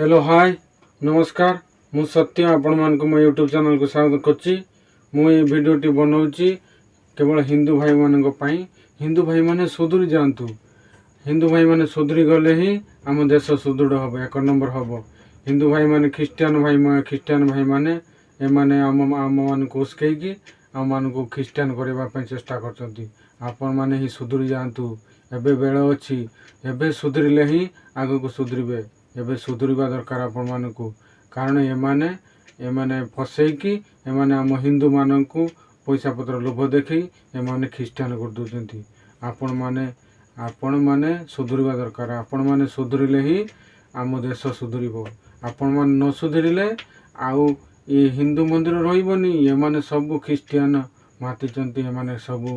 Hello, ହାଏ, ନମସ୍କାର। ମୁଁ ସତ୍ୟ, ଆପଣମାନଙ୍କୁ ମୋ ୟୁଟ୍ୟୁବ୍ ଚ୍ୟାନେଲକୁ ସ୍ୱାଗତ କରୁଛି। ମୁଁ ଏଇ ଭିଡ଼ିଓଟି ବନାଉଛି କେବଳ ହିନ୍ଦୁ ଭାଇମାନଙ୍କ ପାଇଁ। ହିନ୍ଦୁ ଭାଇମାନେ ସୁଧୁରି ଯାଆନ୍ତୁ। ହିନ୍ଦୁ ଭାଇମାନେ ସୁଧୁରି ଗଲେ ହିଁ ଆମ ଦେଶ ସୁଦୃଢ଼ ହେବ, ଏକ ନମ୍ବର ହେବ। ହିନ୍ଦୁ ଭାଇମାନେ, ଖ୍ରୀଷ୍ଟିଆନ ଭାଇ, ଖ୍ରୀଷ୍ଟିଆନ ଭାଇମାନେ, ଏମାନେ ଆମମାନଙ୍କୁ ଉସ୍କେଇକି ଆମମାନଙ୍କୁ ଖ୍ରୀଷ୍ଟିଆନ କରିବା ପାଇଁ ଚେଷ୍ଟା କରୁଛନ୍ତି। ଆପଣମାନେ ହିଁ ସୁଧୁରି ଯାଆନ୍ତୁ। ଏବେ ବେଳ ଅଛି। ଏବେ ସୁଧୁରିଲେ ହିଁ ଆଗକୁ ସୁଧୁରିବେ। ଏବେ ସୁଧୁରିବା ଦରକାର ଆପଣମାନଙ୍କୁ। କାରଣ ଏମାନେ ଫସେଇକି, ଏମାନେ ଆମ ହିନ୍ଦୁମାନଙ୍କୁ ପଇସା ପତ୍ର ଲୋଭ ଦେଖେଇ ଏମାନେ ଖ୍ରୀଷ୍ଟିଆନ କରିଦେଉଛନ୍ତି। ଆପଣମାନେ ସୁଧୁରିବା ଦରକାର। ଆପଣମାନେ ସୁଧୁରିଲେ ହିଁ ଆମ ଦେଶ ସୁଧୁରିବ। ଆପଣମାନେ ନ ସୁଧୁରିଲେ ଆଉ ଏ ହିନ୍ଦୁ ମନ୍ଦିର ରହିବନି। ଏମାନେ ସବୁ ଖ୍ରୀଷ୍ଟିଆନ ମାତିଛନ୍ତି। ଏମାନେ ସବୁ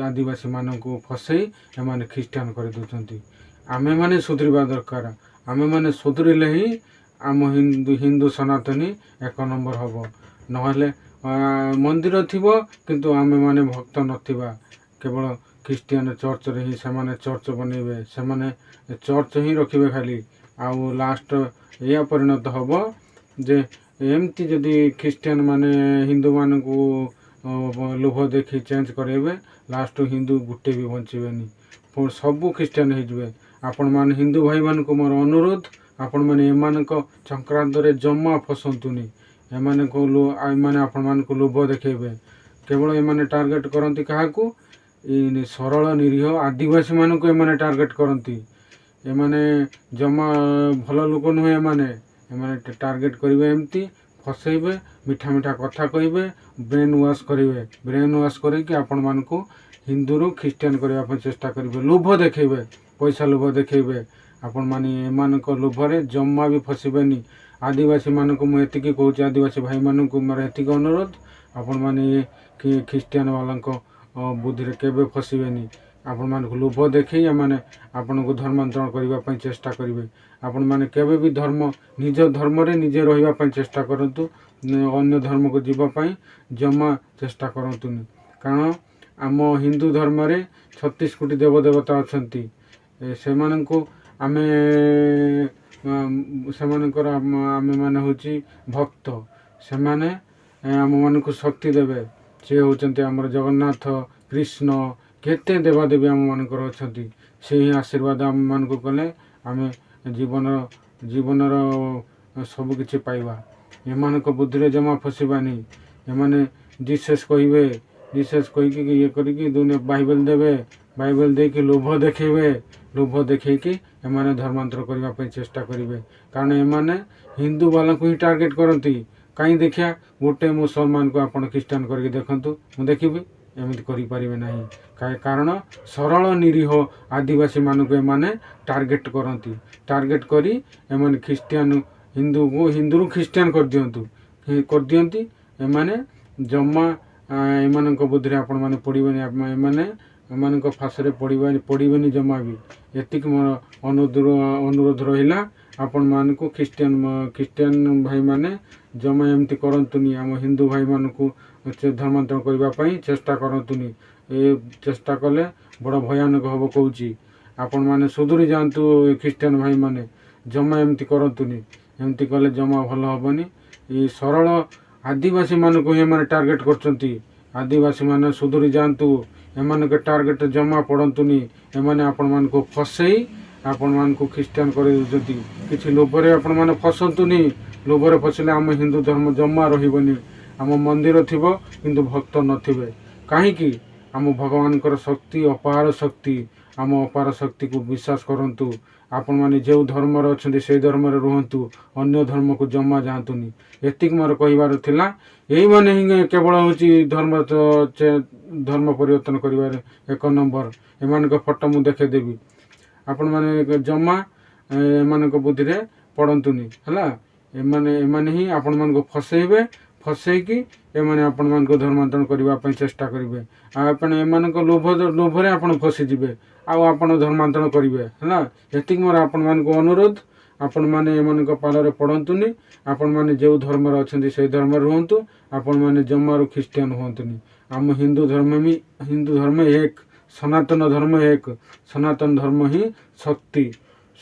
ଆଦିବାସୀମାନଙ୍କୁ ଫସେଇ ଏମାନେ ଖ୍ରୀଷ୍ଟିଆନ କରିଦେଉଛନ୍ତି। ଆମେମାନେ ସୁଧୁରିବା ଦରକାର। ଆମେମାନେ ସୁଧୁରିଲେ ହିଁ ଆମ ହିନ୍ଦୁ ସନାତନୀ ଏକ ନମ୍ବର ହେବ। ନହେଲେ ମନ୍ଦିର ଥିବ, କିନ୍ତୁ ଆମେମାନେ ଭକ୍ତ ନଥିବା। କେବଳ ଖ୍ରୀଷ୍ଟିଆନ ଚର୍ଚ୍ଚରେ ହିଁ ସେମାନେ ଚର୍ଚ୍ଚ ବନେଇବେ। ସେମାନେ ଚର୍ଚ୍ଚ ହିଁ ରଖିବେ ଖାଲି। ଆଉ ଲାଷ୍ଟ ଏଇଆ ପରିଣତ ହେବ ଯେ ଏମିତି ଯଦି ଖ୍ରୀଷ୍ଟିଆନ ମାନେ ହିନ୍ଦୁମାନଙ୍କୁ ଲୋଭ ଦେଖି ଚେଞ୍ଜ କରାଇବେ, ଲାଷ୍ଟ ହିନ୍ଦୁ ଗୋଟେ ବି ବଞ୍ଚିବେନି, ପୁଣି ସବୁ ଖ୍ରୀଷ୍ଟିଆନ ହେଇଯିବେ। ଆପଣମାନେ ହିନ୍ଦୁ ଭାଇମାନଙ୍କୁ ମୋର ଅନୁରୋଧ, ଆପଣମାନେ ଏମାନଙ୍କ ଚକ୍ରାନ୍ତରେ ଜମା ଫସନ୍ତୁନି। ଏମାନେ ଆପଣମାନଙ୍କୁ ଲୋଭ ଦେଖେଇବେ। କେବଳ ଏମାନେ ଟାର୍ଗେଟ କରନ୍ତି କାହାକୁ? ଏଇ ସରଳ ନିରୀହ ଆଦିବାସୀମାନଙ୍କୁ ଏମାନେ ଟାର୍ଗେଟ କରନ୍ତି। ଏମାନେ ଜମା ଭଲ ଲୋକ ନୁହେଁ। ଏମାନେ ଟାର୍ଗେଟ କରିବେ, ଏମିତି ଫସେଇବେ, ମିଠା ମିଠା କଥା କହିବେ, ବ୍ରେନ୍ ୱାଶ୍ କରିବେ। ବ୍ରେନ୍ ୱାଶ୍ କରିକି ଆପଣମାନଙ୍କୁ ହିନ୍ଦୁରୁ ଖ୍ରୀଷ୍ଟିଆନ କରିବା ପାଇଁ ଚେଷ୍ଟା କରିବେ। ଲୋଭ ଦେଖେଇବେ, ପଇସା ଲୋଭ ଦେଖେଇବେ। ଆପଣମାନେ ଏମାନଙ୍କ ଲୋଭରେ ଜମା ବି ଫସିବେନି। ଆଦିବାସୀମାନଙ୍କୁ ମୁଁ ଏତିକି କହୁଛି, ଆଦିବାସୀ ଭାଇମାନଙ୍କୁ ମୋର ଏତିକି ଅନୁରୋଧ, ଆପଣମାନେ ଏ ଖ୍ରୀଷ୍ଟିଆନ ବାଲାଙ୍କ ବୁଦ୍ଧିରେ କେବେ ଫସିବେନି। ଆପଣମାନଙ୍କୁ ଲୋଭ ଦେଖେଇ ଏମାନେ ଆପଣଙ୍କୁ ଧର୍ମାନ୍ତରଣ କରିବା ପାଇଁ ଚେଷ୍ଟା କରିବେ। ଆପଣମାନେ କେବେ ବି ଧର୍ମ, ନିଜ ଧର୍ମରେ ନିଜେ ରହିବା ପାଇଁ ଚେଷ୍ଟା କରନ୍ତୁ। ଅନ୍ୟ ଧର୍ମକୁ ଯିବା ପାଇଁ ଜମା ଚେଷ୍ଟା କରନ୍ତୁନି। କାରଣ ଆମ ହିନ୍ଦୁ ଧର୍ମରେ 36 କୋଟି ଦେବଦେବତା ଅଛନ୍ତି। ସେମାନଙ୍କୁ ଆମେ, ସେମାନଙ୍କର ଆମେମାନେ ହେଉଛି ଭକ୍ତ। ସେମାନେ ଆମମାନଙ୍କୁ ଶକ୍ତି ଦେବେ। ସେ ହେଉଛନ୍ତି ଆମର ଜଗନ୍ନାଥ, କୃଷ୍ଣ, କେତେ ଦେବାଦେବୀ ଆମମାନଙ୍କର ଅଛନ୍ତି। ସେ ହିଁ ଆଶୀର୍ବାଦ ଆମମାନଙ୍କୁ କଲେ ଆମେ ଜୀବନର ସବୁକିଛି ପାଇବା। ଏମାନଙ୍କ ବୁଦ୍ଧିରେ ଜମା ଫସିବାନି। ଏମାନେ ଜିସସ୍ କହିବେ। ଜିସସ୍ କହିକି, ଇଏ କରିକି ଦୁନିଆ ବାଇବେଲ ଦେବେ। ବାଇବେଲ ଦେଇକି ଲୋଭ ଦେଖେଇବେ। ଲୋଭ ଦେଖେଇକି ଏମାନେ ଧର୍ମାନ୍ତର କରିବା ପାଇଁ ଚେଷ୍ଟା କରିବେ। କାରଣ ଏମାନେ ହିନ୍ଦୁ ବାଲାଙ୍କୁ ହିଁ ଟାର୍ଗେଟ କରନ୍ତି। କାହିଁ ଦେଖିବା, ଗୋଟେ ମୁସଲମାନକୁ ଆପଣ ଖ୍ରୀଷ୍ଟିଆନ କରିକି ଦେଖନ୍ତୁ, ମୁଁ ଦେଖିବି। ଏମିତି କରିପାରିବେ ନାହିଁ। କାରଣ ସରଳ ନିରୀହ ଆଦିବାସୀମାନଙ୍କୁ ଏମାନେ ଟାର୍ଗେଟ କରନ୍ତି। ଟାର୍ଗେଟ କରି ଏମାନେ ଖ୍ରୀଷ୍ଟିଆନ, ହିନ୍ଦୁକୁ, ହିନ୍ଦୁରୁ ଖ୍ରୀଷ୍ଟିଆନ କରିଦିଅନ୍ତି। ଏମାନେ ଜମା ଏମାନଙ୍କ ବୁଦ୍ଧିରେ ଆପଣମାନେ ପଡ଼ିବେନି। ଏମାନେ ଏମାନଙ୍କ ଫାଶରେ ପଡ଼ିବେନି ଜମା ବି। ଏତିକି ମୋର ଅନୁରୋଧ ରହିଲା ଆପଣମାନଙ୍କୁ। ଖ୍ରୀଷ୍ଟିଆନ ଭାଇମାନେ ଜମା ଏମିତି କରନ୍ତୁନି। ଆମ ହିନ୍ଦୁ ଭାଇମାନଙ୍କୁ ସେ ଧର୍ମାନ୍ତର କରିବା ପାଇଁ ଚେଷ୍ଟା କରନ୍ତୁନି। ଏ ଚେଷ୍ଟା କଲେ ବଡ଼ ଭୟାନକ ହେବ କହୁଛି। ଆପଣମାନେ ସୁଧୁରି ଯାଆନ୍ତୁ। ଖ୍ରୀଷ୍ଟିଆନ ଭାଇମାନେ ଜମା ଏମିତି କରନ୍ତୁନି। ଏମିତି କଲେ ଜମା ଭଲ ହେବନି। ଏଇ ସରଳ ଆଦିବାସୀମାନଙ୍କୁ ହିଁ ଏମାନେ ଟାର୍ଗେଟ କରୁଛନ୍ତି। ଆଦିବାସୀମାନେ ସୁଧୁରି ଯାଆନ୍ତୁ। ଏମାନଙ୍କ ଟାର୍ଗେଟ ଜମା ପଡ଼ନ୍ତୁନି। ଏମାନେ ଆପଣମାନଙ୍କୁ ଫସେଇ ଆପଣମାନଙ୍କୁ ଖ୍ରୀଷ୍ଟିଆନ କରିଦେଉଛନ୍ତି। କିଛି ଲୋଭରେ ଆପଣମାନେ ଫସନ୍ତୁନି। ଲୋଭରେ ଫସିଲେ ଆମ ହିନ୍ଦୁ ଧର୍ମ ଜମା ରହିବନି। ଆମ ମନ୍ଦିର ଥିବ, କିନ୍ତୁ ଭକ୍ତ ନଥିବେ। କାହିଁକି? ଆମ ଭଗବାନଙ୍କର ଶକ୍ତି ଅପାର ଶକ୍ତି। ଆମ ଅପାର ଶକ୍ତିକୁ ବିଶ୍ୱାସ କରନ୍ତୁ। ଆପଣମାନେ ଯେଉଁ ଧର୍ମରେ ଅଛନ୍ତି, ସେଇ ଧର୍ମରେ ରୁହନ୍ତୁ। ଅନ୍ୟ ଧର୍ମକୁ ଜମା ଯାଆନ୍ତୁନି। ଏତିକି ମୋର କହିବାର ଥିଲା। ଏଇମାନେ ହିଁ କେବଳ ହେଉଛି ଧର୍ମ ପରିବର୍ତ୍ତନ କରିବାରେ ଏକ ନମ୍ବର। ଏମାନଙ୍କ ଫଟୋ ମୁଁ ଦେଖେଇଦେବି। ଆପଣମାନେ ଜମା ଏମାନଙ୍କ ବୁଦ୍ଧିରେ ପଡ଼ନ୍ତୁନି, ହେଲା। ଏମାନେ ହିଁ ଆପଣମାନଙ୍କୁ ଫସେଇବେ। ଫସେଇକି ଏମାନେ ଆପଣମାନଙ୍କୁ ଧର୍ମାନ୍ତରଣ କରିବା ପାଇଁ ଚେଷ୍ଟା କରିବେ। ଆଉ ଆପଣ ଏମାନଙ୍କ ଲୋଭରେ ଆପଣ ଫସିଯିବେ ଆଉ ଆପଣ ଧର୍ମାନ୍ତରଣ କରିବେ, ହେଲା। ଏତିକି ମୋର ଆପଣମାନଙ୍କୁ ଅନୁରୋଧ। ଆପଣମାନେ ଏମାନଙ୍କ ପାଲରେ ପଡ଼ନ୍ତୁନି। ଆପଣମାନେ ଯେଉଁ ଧର୍ମରେ ଅଛନ୍ତି, ସେଇ ଧର୍ମରେ ରୁହନ୍ତୁ। ଆପଣମାନେ ଜମାରୁ ଖ୍ରୀଷ୍ଟିଆନ ହୁଅନ୍ତୁନି। ଆମ ହିନ୍ଦୁ ଧର୍ମ ବି, ହିନ୍ଦୁ ଧର୍ମ ଏକ, ସନାତନ ଧର୍ମ ଏକ। ସନାତନ ଧର୍ମ ହିଁ ଶକ୍ତି।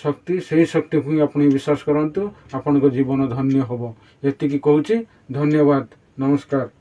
ଶକ୍ତି, ସେଇ ଶକ୍ତିକୁ ହିଁ ଆପଣ ବିଶ୍ୱାସ କରନ୍ତୁ, ଆପଣଙ୍କ ଜୀବନ ଧନ୍ୟ ହେବ। ଏତିକି କହୁଛି। ଧନ୍ୟବାଦ, ନମସ୍କାର।